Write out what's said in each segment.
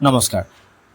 নমস্কাৰ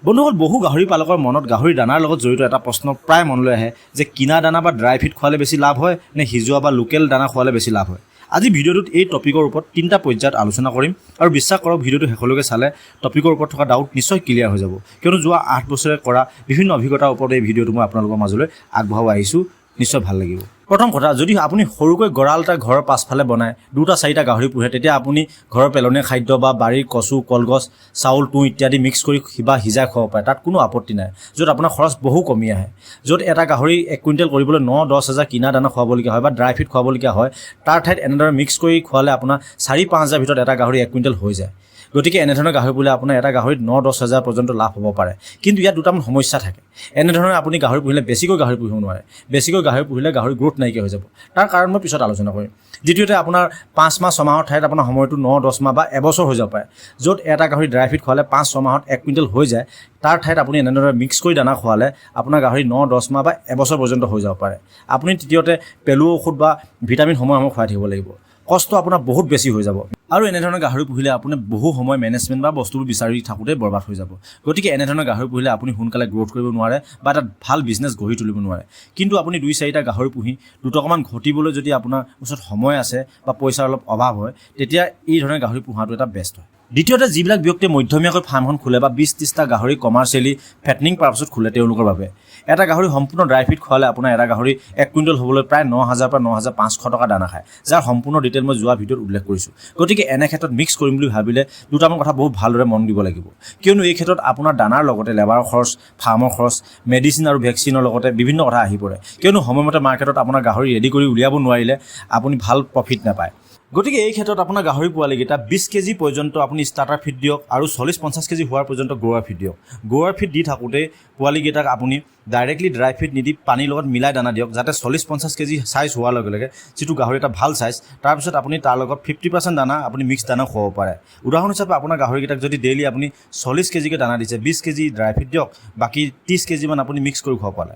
বন্ধুসকল। বহু গাহৰি পালকৰ মনত গাহৰি দানাৰ লগত জড়িত এটা প্ৰশ্ন প্ৰায় মনলৈ আহে যে কিনা দানা বা ড্ৰাই ফিড খোৱালে বেছি লাভ হয় নে সিজোৱা বা লোকেল দানা খোৱালে বেছি লাভ হয়? আজি ভিডিঅ'টোত এই টপিকৰ ওপৰত তিনিটা পৰ্যায়ত আলোচনা কৰিম আৰু বিশ্বাস কৰক, ভিডিঅ'টো শেষলৈকে চালে টপিকৰ ওপৰত থকা ডাউট নিশ্চয় ক্লিয়াৰ হৈ যাব। কিয়নো যোৱা 8 বছৰে কৰা বিভিন্ন অভিজ্ঞতাৰ ওপৰত এই ভিডিঅ'টো মই আপোনালোকৰ মাজলৈ আগবঢ়াব আহিছোঁ। নিশ্চয় ভাল লাগিব। প্ৰথম কথা, যদি আপুনি সৰুকৈ গঁৰাল এটা ঘৰৰ পাছফালে বনায়, দুটা চাৰিটা গাহৰি পোহে, তেতিয়া আপুনি ঘৰৰ পেলনীয়া খাদ্য বা বাৰীৰ কচু, কলগছ, চাউল, তুঁহ ইত্যাদি মিক্স কৰি বা সিজাই খুৱাব পাৰে। তাত কোনো আপত্তি নাই, য'ত আপোনাৰ খৰচ বহু কমি আহে। য'ত এটা গাহৰি 1 কুইণ্টেল কৰিবলৈ 9-10 হাজাৰ কিনা দানা খুৱাবলগীয়া হয় বা ড্ৰাই ফিড খুৱাবলগীয়া হয়, তাৰ ঠাইত এনেদৰে মিক্স কৰি খোৱালে আপোনাৰ 4-5 হাজাৰ ভিতৰত এটা গাহৰি 1 কুইণ্টেল হৈ যায়। গতিকে এনেধৰণৰ গাহৰি পুহিলে আপোনাৰ এটা গাহৰিত 9-10 হাজাৰ পৰ্যন্ত লাভ হ'ব পাৰে। কিন্তু ইয়াত দুটামান সমস্যা থাকে। এনেধৰণে আপুনি গাহৰি পুহিলে বেছিকৈ গাহৰি পুহিব নোৱাৰে। বেছিকৈ গাহৰি পুহিলে গাহৰি গ্ৰ'থ নাইকিয়া হৈ যাব। তাৰ কাৰণ মই পিছত আলোচনা কৰিম। দ্বিতীয়তে, আপোনাৰ 5 মাহ 6 মাহৰ ঠাইত আপোনাৰ সময়টো 9-10 মাহ বা এবছৰ হৈ যাব পাৰে। য'ত এটা গাহৰি ড্ৰাই ফিড খোৱালে 5-6 মাহত 1 কুইণ্টেল হৈ যায়, তাৰ ঠাইত আপুনি এনেদৰে মিক্স কৰি দানা খোৱালে আপোনাৰ গাহৰি 9-10 মাহ বা এবছৰ পৰ্যন্ত হৈ যাব পাৰে। আপুনি তৃতীয়তে পেলু ঔষধ বা ভিটামিন সময়ে সময়ে খুৱাই থাকিব লাগিব। কষ্ট আপোনাৰ বহুত বেছি হৈ যাব আৰু এনেধৰণৰ গাহৰি পুহিলে আপুনি বহু সময় মেনেজমেণ্ট বা বস্তুবোৰ বিচাৰি থাকোঁতে বৰবাদ হৈ যাব। গতিকে এনেধৰণৰ গাহৰি পুহিলে আপুনি সোনকালে গ্ৰ'থ কৰিব নোৱাৰে বা এটা ভাল বিজনেছ গঢ়ি তুলিব নোৱাৰে। কিন্তু আপুনি দুই চাৰিটা গাহৰি পুহি দুটকামান ঘটিবলৈ যদি আপোনাৰ ওচৰত সময় আছে বা পইচাৰ অলপ অভাৱ হয়, তেতিয়া এই ধৰণে গাহৰি পোহাটো এটা বেষ্ট হয়। দ্বিতীয়তে, যিবিলাক ব্যক্তিয়ে মধ্যমীয়াকৈ ফাৰ্মখন খোলে বা 20-30টা গাহৰি কমাৰ্চিয়েলি ফেটনিং পাৰ্পাছত খোলে, তেওঁলোকৰ বাবে এটা গাহৰি সম্পূৰ্ণ ড্ৰাই ফিড খোৱালে আপোনাৰ এটা গাহৰি 1 কুইণ্টেল হ'বলৈ প্ৰায় 9 হাজাৰৰ পৰা 9500 টকা দানা খায়, যাৰ সম্পূৰ্ণ ডিটেইল মই যোৱা ভিডিঅ'ত উল্লেখ কৰিছোঁ। গতিকে এনে ক্ষেত্ৰত মিক্স কৰিম বুলি ভাবিলে দুটামান কথা বহুত ভালদৰে মন দিব লাগিব। কিয়নো এই ক্ষেত্ৰত আপোনাৰ দানাৰ লগতে লেবাৰৰ খৰচ, ফাৰ্মৰ খৰচ, মেডিচিন আৰু ভেকচিনৰ লগতে বিভিন্ন কথা আহি পৰে। কিয়নো সময়মতে মাৰ্কেটত আপোনাৰ গাহৰি ৰেডি কৰি উলিয়াব নোৱাৰিলে আপুনি ভাল প্ৰফিট নাপায়। গতিকে এই ক্ষেত্ৰত আপোনাৰ গাহৰি পোৱালিকেইটা 20 কেজি পৰ্যন্ত আপুনি ষ্টাৰ্টাৰ ফিড দিয়ক আৰু 40-50 কেজি হোৱাৰ পৰ্যন্ত গ্ৰ'ৱাৰ ফিড দিয়ক। গ্ৰ'ৱাৰ ফিড দি থাকোঁতে পোৱালিকেইটাক আপুনি ডাইৰেক্টলি ড্ৰাই ফিড নিদি পানীৰ লগত মিলাই দানা দিয়ক, যাতে 40-50 কেজি চাইজ হোৱাৰ লগে লগে, যিটো গাহৰি এটা ভাল চাইজ, তাৰপিছত আপুনি তাৰ লগত 50% দানা আপুনি মিক্স দানা খুৱাব পাৰে। উদাহৰণ হিচাপে, আপোনাৰ গাহৰিকেইটাক যদি ডেইলি আপুনি 40 কেজিকৈ দানা দিছে, 20 কেজি ড্ৰাই ফিড দিয়ক, বাকী 30 কেজিমান আপুনি মিক্স কৰি খুৱাব পাৰে।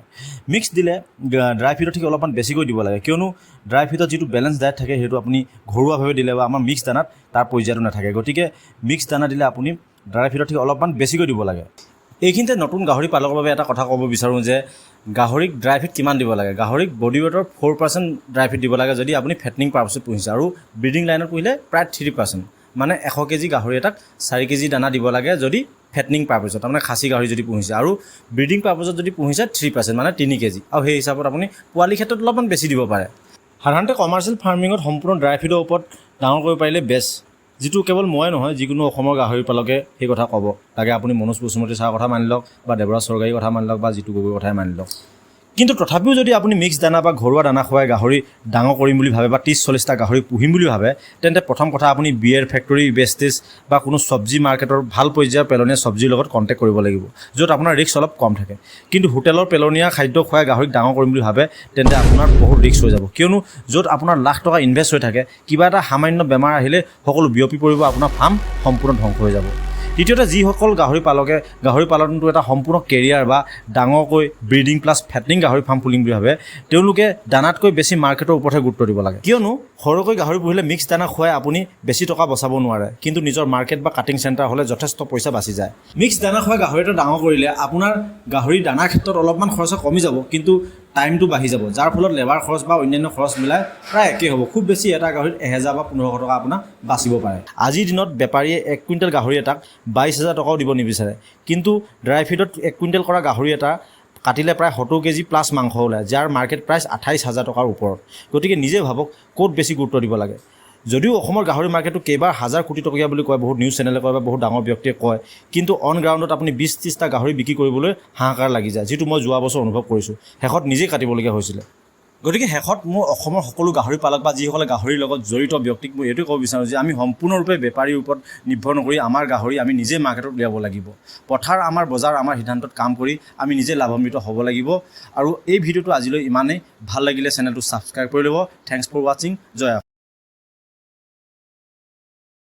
মিক্স দিলে ড্ৰাই ফিডত ঠিক অলপমান বেছিকৈ দিব লাগে। কিয়নো ড্ৰাই ফিডত যিটো বেলেঞ্চ ডায়েট থাকে, সেইটো আপুনি ঘৰুৱাভাৱে দিলে বা আমাৰ মিক্স দানাত তাৰ পৰ্যায়টো নাথাকে। গতিকে মিক্স দানা দিলে আপুনি ড্ৰাই ফিডত ঠিক অলপমান বেছিকৈ দিব লাগে। এইখিনিতে নতুন গাহৰি পালকৰ বাবে এটা কথা ক'ব বিচাৰোঁ যে গাহৰিক ড্ৰাই ফিড কিমান দিব লাগে? গাহৰিক বডি ৱেটৰ 4% ড্ৰাই ফিড দিব লাগে, যদি আপুনি ফেটনিং পাৰ্পাছত পুহিছে। আৰু ব্ৰিডিং লাইনত পুহিলে প্ৰায় 3%, মানে 100 কেজি গাহৰি এটাক 4 কেজি দানা দিব লাগে, যদি ফেটনিং পাৰ্পাছত, তাৰমানে খাচী গাহৰি যদি পুহিছে। আৰু ব্ৰিডিং পাৰ্পাছত যদি পুহিছে, 3%, মানে 3 কেজি। আৰু সেই হিচাপত আপুনি পোৱালি ক্ষেত্ৰত অলপমান বেছি দিব পাৰে। সাধাৰণতে কমাৰ্চিয়েল ফাৰ্মিঙত সম্পূৰ্ণ ড্ৰাই ফিডৰ ওপৰত ডাঙৰ কৰিব পাৰিলে বেষ্ট, যিটো কেৱল মই নহয়, যিকোনো অসমৰ গাহৰি পালকে সেই কথা ক'ব লাগে। আপুনি মনোজ বসুমতী ছাৰৰ কথা মানি লওক বা দেৱৰাজ চৰকাৰীৰ কথা মানি লওক বা জিতু গগৈৰ কথাই মানি লওক। কিন্তু তথাপিও যদি আপুনি মিক্স দানা বা ঘৰুৱা দানা খুৱাই গাহৰি ডাঙৰ কৰিম বুলি ভাবে বা 30-40টা গাহৰি পুহিম বুলি ভাবে, তেন্তে প্ৰথম কথা আপুনি বিয়েৰ ফেক্টৰী ৱেষ্টেজ বা কোনো চব্জি মাৰ্কেটৰ ভাল পৰ্যায়ৰ পেলনীয়া চব্জিৰ লগত কণ্টেক্ট কৰিব লাগিব, য'ত আপোনাৰ ৰিস্ক অলপ কম থাকে। কিন্তু হোটেলৰ পেলনীয়া খাদ্য খুৱাই গাহৰিক ডাঙৰ কৰিম বুলি ভাবে, তেন্তে আপোনাৰ বহুত ৰিস্ক হৈ যাব। কিয়নো য'ত আপোনাৰ লাখ টকা ইনভেষ্ট হৈ থাকে, কিবা এটা সামান্য বেমাৰ আহিলে সকলো বিয়পি পৰিব, আপোনাৰ ফাৰ্ম সম্পূৰ্ণ ধ্বংস হৈ যাব। দ্বিতীয়তে, যিসকল গাহৰি পালকে গাহৰি পালনটো এটা সম্পূৰ্ণ কেৰিয়াৰ বা ডাঙৰকৈ ব্ৰিডিং প্লাছ ফেটনিং গাহৰি ফাৰ্ম খুলিম বুলি ভাবে, তেওঁলোকে দানাতকৈ বেছি মাৰ্কেটৰ ওপৰতহে গুৰুত্ব দিব লাগে। কিয়নো সৰহকৈ গাহৰি পুহিলে মিক্স দানা খুৱাই আপুনি বেছি টকা বচাব নোৱাৰে, কিন্তু নিজৰ মাৰ্কেট বা কাটিং চেণ্টাৰ হ'লে যথেষ্ট পইচা বাচি যায়। মিক্স দানা খুৱাই গাহৰি এটা ডাঙৰ কৰিলে আপোনাৰ গাহৰি দানাৰ ক্ষেত্ৰত অলপমান খৰচা কমি যাব, কিন্তু টাইমটো বাঢ়ি যাব, যাৰ ফলত লেবাৰ খৰচ বা অন্যান্য খৰচ মিলাই প্ৰায় একেই হ'ব। খুব বেছি এটা গাহৰিত 1000 বা 1500 টকা আপোনাৰ বাচিব পাৰে। আজিৰ দিনত বেপাৰীয়ে 1 কুইণ্টেল গাহৰি এটাক 22 হাজাৰ টকাও দিব নিবিচাৰে। কিন্তু ড্ৰাই ফিডত 1 কুইণ্টেল কৰা গাহৰি এটা কাটিলে প্ৰায় 70 কেজি প্লাছ মাংস ওলায়, যাৰ মাৰ্কেট প্ৰাইচ 28 হাজাৰ টকাৰ ওপৰত। গতিকে নিজে ভাবক, ক'ত বেছি গুৰুত্ব দিব লাগে? যদিও অসমৰ গাহৰি মাৰ্কেটটো কেইবা হাজাৰ কোটি টকীয়া বুলি কয়, বহুত নিউজ চেনেলে কয় বা বহুত ডাঙৰ ব্যক্তিয়ে কয়, কিন্তু অন গ্ৰাউণ্ডত আপুনি 20-30টা গাহৰি বিক্ৰী কৰিবলৈ হাহাকাৰ লাগি যায়, যিটো মই যোৱা বছৰ অনুভৱ কৰিছোঁ। শেষত নিজেই কাটিবলগীয়া হৈছিলে। গতিকে শেষত মোৰ অসমৰ সকলো গাহৰি পালক বা যিসকলে গাহৰিৰ লগত জড়িত ব্যক্তিক মই এইটোৱে ক'ব বিচাৰোঁ যে আমি সম্পূৰ্ণৰূপে বেপাৰীৰ ওপৰত নিৰ্ভৰ নকৰি আমাৰ গাহৰি আমি নিজে মাৰ্কেটত উলিয়াব লাগিব। পথাৰ আমাৰ, বজাৰ আমাৰ সিদ্ধান্তত কাম কৰি আমি নিজে লাভান্বিত হ'ব লাগিব। আৰু এই ভিডিঅ'টো আজিলৈ ইমানেই। ভাল লাগিলে চেনেলটো ছাবস্ক্ৰাইব কৰি ল'ব। Thanks for watching. Joy Assam.